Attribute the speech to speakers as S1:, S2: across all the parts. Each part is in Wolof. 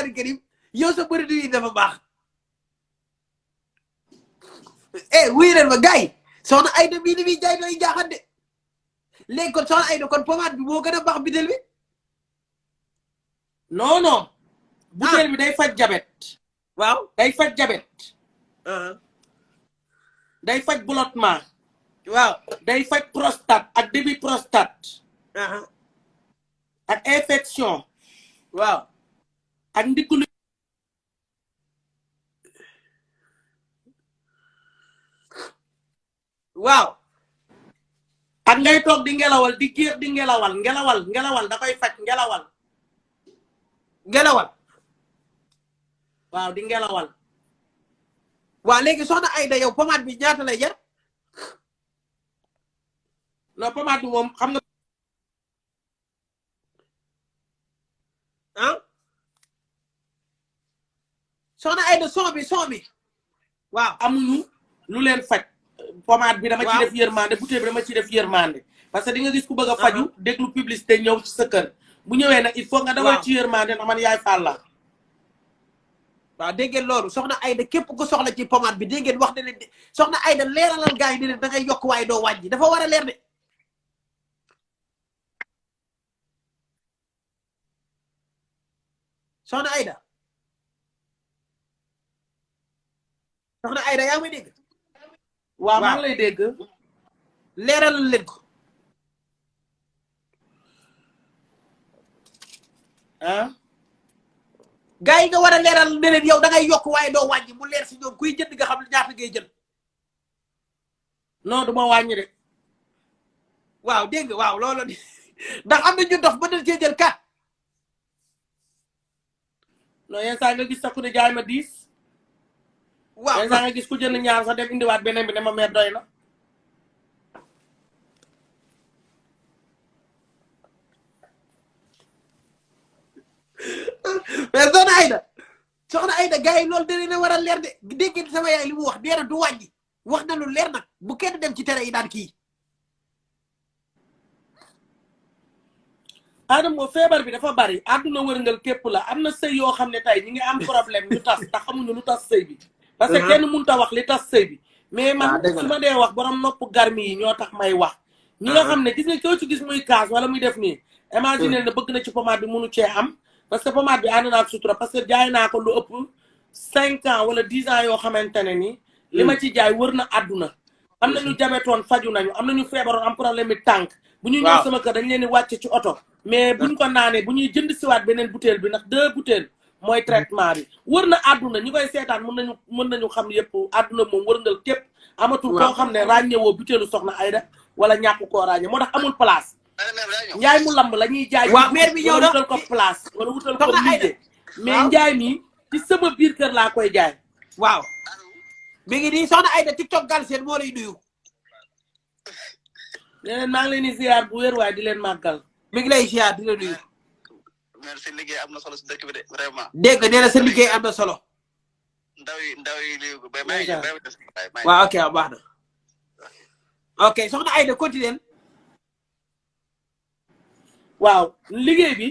S1: alxuraan karim yow sa bëri yi dafa baax wuyu leen ma gars yi soxna Aida bii li muy jaay doy jaaxal de léegi kon soxna Aida kon pommade bi moo gën a baax bitel bi
S2: non non butéel bi day faj jabet
S1: waaw
S2: day faj jabet day faj ballonnement
S1: waaw
S2: day faj prostate ak début prostate ak infection
S1: waaw
S2: ak ndiglu
S1: waaw
S2: ak ngay toog di ngelawal di géex di ngelawal da koy faj ngelawal waaw di ngelawal
S1: waaw léegi soxna Aida yow pommade bi ñaata lay jar
S2: non pommade bi moom xam nga
S1: soxna Aida son bi waaw
S2: amuñu lu leen faj pommade bi dama ci def yërmande bouteille bi dama ci def yërmande parce que di nga gis ku bëgg a faju déglu publicité ñëw ci sa kër bu ñëwee nag il faut nga dawal ci yërmande ndax man yaay Fall la
S1: waaw dégg ngeen loolu soxna Aida képp ku soxla ci pommade bi dégg ngeen wax ne leen soxna Aida leeralal gars yi ne leen da ngay yokk waaye doo wàññi dafa war a leer de soxna Aida yaa may dégg
S2: waaw maa ngi lay dégg
S1: leeralal leen ko gars yi nga war a leeral ne leen yow da ngay yokk waaye doo wàññi mu leer si ñoom kuy jënd nga xam ñaata ngay jël
S2: non du ma wàññi de
S1: waaw dégg nga waaw loolu ndax am na ñu dof ba dal cee jël kat
S2: non yenn saa nga gis sax ku ne jaay ma 10
S1: waaw
S2: yenn saa nga gis ku jënd ñaar sax dem indiwaat beneen bi ne ma meer doy na
S1: mais soxna Aida gars yi loolu da leen a war a leer de dégg ngeen sama yaay li mu wax deena du wàññi wax na lu leer nag bu kenn dem ci tere yi daan kii
S2: Adamo feebar bi dafa bari àdduna wërngal képp la am na sëy yoo xam ne tey ñi ngi am problème ñu tas te xamuñu lu tas sëy bi parce que kenn mënut a wax li tas sëy bi mais man su ma dee wax borom nopp garmi yi ñoo tax may wax ñi nga xam ne gis nga koo ci gis muy kaas wala muy def nii imaginer ne bëgg na ci pommade bi mënu cee am parce que pommade bi ànd naa ak sutura parce que jaay naa ko lu ëpp 5 ans wala 10 ans yoo xamante ne ni li ma ci jaay wër na àdduna am nañu jabetoon faju nañu am nañu feebaroon am problème bi tànk bu ñuy ñëw sama kër dañ leen di wàcce ci oto mais buñ ko naanee bu ñuy jënd siwaat beneen bouteille bi ndax 2 bouteilles mooy traitement bi wër na àdduna ñi koy seetaan mën nañu xam yëpp àdduna moom wërngal képp amatul koo xam ne ràññewoo butéelu soxna Aida wala ñàkk koo ràññe moo tax amul place njaay mu lamb la ñuy jaay
S1: waaw maire bi ñëw na
S2: wutal ko place wala wutal ko liggéey mais njaay mi ci sama biir kër laa koy jaay
S1: waaw mi ngi nii soxna Aida TikTok Galsen moo lay nuyu
S2: leen maa ngi leen di ziar bu wér waaye di leen màggal
S1: mi ngi lay ziar di la nuyu
S3: merci liggéey am na solo si dëkk bi de vraiment
S1: dégg nga nee na sa liggéey am na solo
S3: ndaw yi li
S1: waaw ok waaw baax na ok soxna Aida continuer
S2: waaw liggéey bi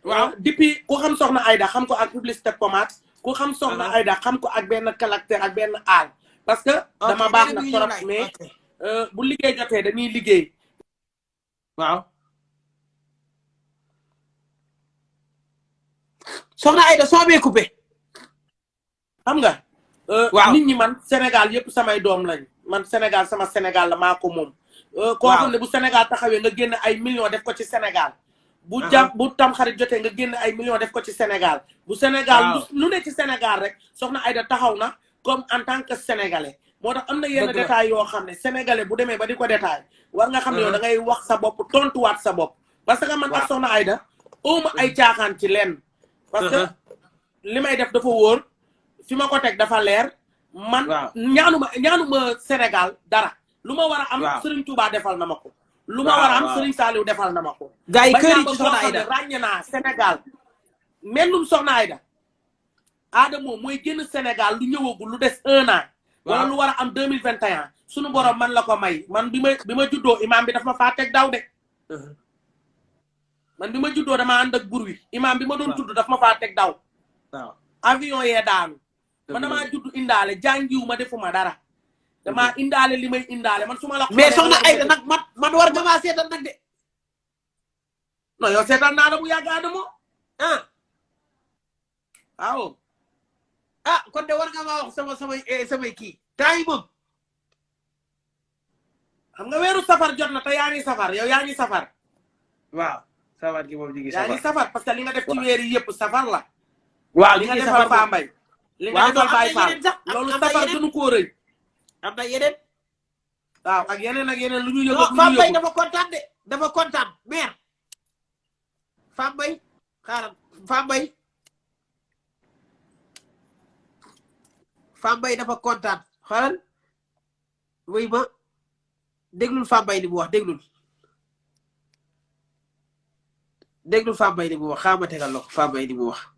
S1: waaw
S2: depuis ku xam soxna Aida xam ko ak publicité pommade ku xam soxna Aida xam ko ak benn caractère ak benn aal parce que dama baax na trop mais bu liggéey jotee dañuy liggéey
S1: waaw soxna Aida soo bee coupé
S2: xam nga
S1: waaw
S2: nit ñi man Sénégal yëpp samay doom lañ man Sénégal sama Sénégal la maa ko moom koo xam ne bu Sénégal taxawee nga génn ay millions def ko ci Sénégal bu bu tam xarit jotee nga génn ay millions def ko ci Sénégal bu Sénégal lu ne ci Sénégal rek soxna Aida taxaw na comme en tant que sénégalais moo tax am na yenn détails yoo xam ne sénégalais bu demee ba di ko détail war nga xam ne yow da ngay wax sa bopp tontuwaat sa bopp parce que man ak soxna Aida awma ay caaxaan ci lenn parce que li may def dafa wóor fi ma ko teg dafa leer man ñaanuma Sénégal dara lu ma war a am Serigne Touba defal na ma ko lu ma war a am Serigne Saliou defal na ma ko
S1: gars yi kër yi ci soxna Aida
S2: ràññe naa Sénégal mennum soxna Aida Adamo mooy génn Sénégal lu ñëwagul lu des 1 an wala lu war a am 2021 suñu borom man la ko may man bi ma juddoo imam bi daf ma faa teg daw de man bi ma juddoo dama ànd ak bur wi imam bi ma doon tudd daf ma faa teg daw
S1: waaw
S2: avion yee daanu man damaa judd indaale jàngiwu ma defuma dara damaa indaale li may indaale man su ma la
S1: mais soxna Aida nag man war nga maa seetal nag de
S2: non yow seetal naa la bu yàgg Adamo
S1: ah
S2: waaw
S1: ah kon de war nga maa wax samay kii temps yi moom
S2: xam nga weeru safar jot na te yaa ngi safar yow yaa ngi safar
S1: waaw safar gi moom ñu ngi
S2: yaa ngi safar parce que li nga def ci weer yi yëpp safar la
S1: waaw
S2: li nga defal Fambaye li nga defal Baye Fall loolu safar gënu koo rëy
S1: am na yeneen
S2: waaw ak yeneen lu ñu yëg ak lu ñu
S1: Fambaye
S2: yëg
S1: dafa kontaan de dafa kontaan mère Fambaye xaaral Fambaye dafa kontaan xaaral wuy ma déglul Fambaye li mu wax déglul Fambaye li mu wax xaama tegal la ko Fambaye li mu wax